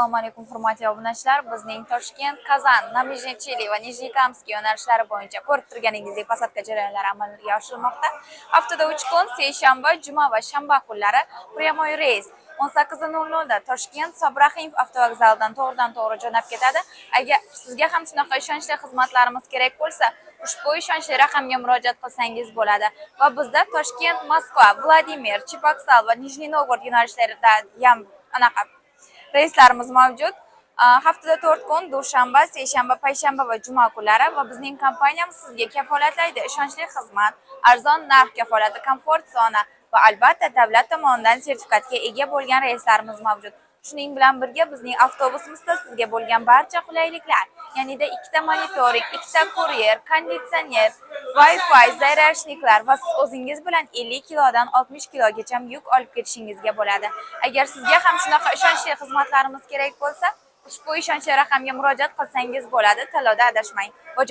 Assalomu alaykum, hurmatli obunachilar. Bizning Toshkent, Kazan, Набережные Челны va Nijnekamskiy yo'nalishlari bo'yicha ko'rib turganingizdek посадка jarayonlari amalga oshirilmoqda. Haftada 3 kun, seshanba, juma va shanba kunlari прямой reys 18:00 da Toshkent Sobir Rahimov avtovokzalidan to'g'ridan to'g'ri jo'nab ketadi. Agar sizga ham shunaqa ishonchli xizmatlarimiz kerak bo'lsa, ushbu ishonchli raqamga murojaat qilsangiz bo'ladi. Va bizda Toshkent, Moskva, Vladimir, Cheboksary va Nijniy Novgorod yo'nalishlarida ham anaqa reyslarimiz mavjud. Haftada 4 kun: dushanba, seshanba, payshanba va juma kunlari. Va bizning kompaniyamiz sizga kafolatlaydi ishonchli xizmat, arzon narx kafolati, komfort zona va albatta davlat tomonidan sertifikatga ega bo'lgan reyslarimiz mavjud. Shuning bilan birga bizning avtobusimizda sizga bo'lgan barcha qulayliklar, ya'nida ikkita monitoring, ikkita kuryer, konditsioner, Wi-Fi, зарядник lar va siz o'zingiz bilan 50 kilodan 60 kilogacha yuk olib ketishingizga bo'ladi. Agar sizga ham shunaqa ishonchli xizmatlarimiz kerak bo'lsa, ushbu ishonchli raqamga murojaat qilsangiz bo'ladi. Tanlovda adashmang va